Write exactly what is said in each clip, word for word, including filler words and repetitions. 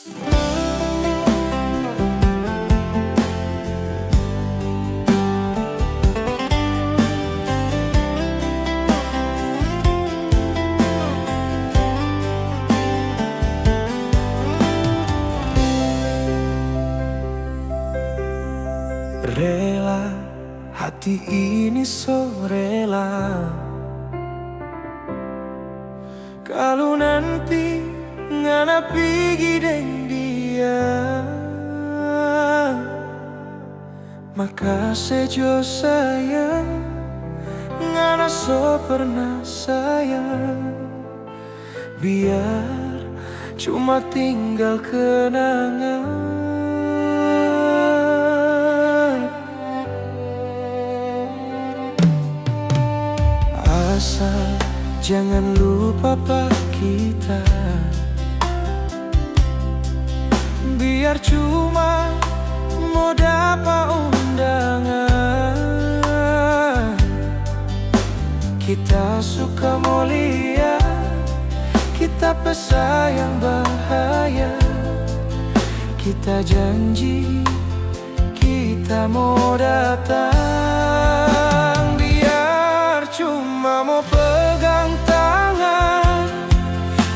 Rela, hati ini so rela. Kalu nanti ngana pigi deng dia, makase jo sayang, ngana so pernah sayang. Biar cuma tinggal kenangan. Asal jangan lupa pa kita, biar cuma mo dapa undangan. Kita suka mo lia, kita pe sayang bahaya. Kita janji kita mo datang, biar cuma mo pegang tangan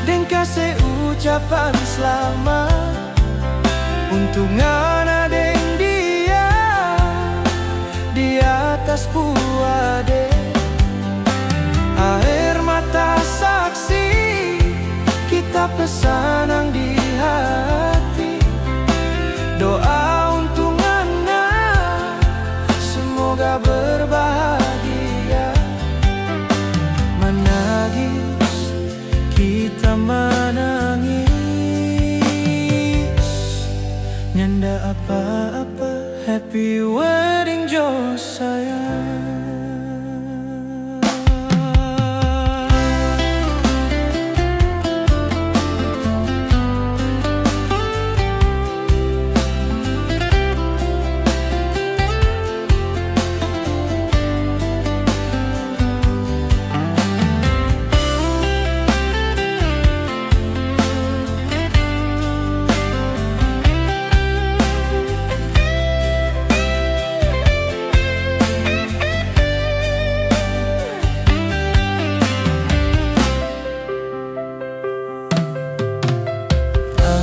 deng kase ucapan slamat. Untuk ngana deng dia di atas puade, aer mata saksi kita pe sanang di hati. Doa untuk ngana semoga berbahagia. Manangis, kita manangis, nyanda apa-apa. Happy wedding jo sayang.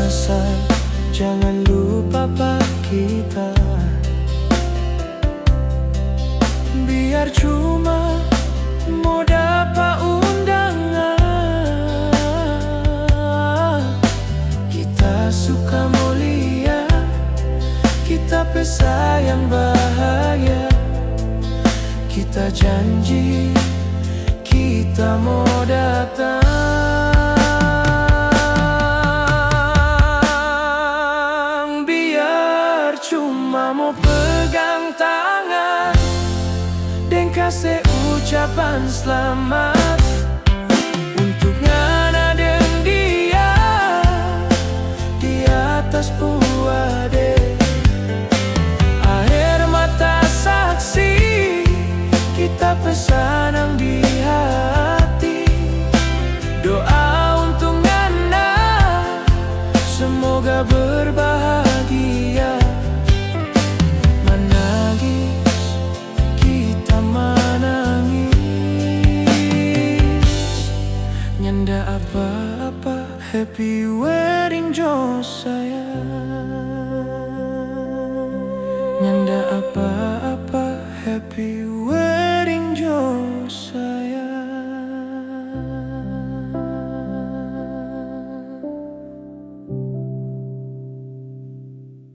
Asal jangan lupa pa kita, biar cuma mo dapa undangan. Kita suka mo lia, kita pe sayang bahaya. Kita janji kita mo datang, biar cuma mo pegang tangan deng kase ucapan slamat. Untuk ngana deng dia di atas puade, aer mata saksi kita pe sanang di hati. Doa untuk ngana semoga berbahagia. Manangis, kita manangis, nyanda apa-apa. Happy wedding jo sayang, nyanda apa-apa. Happy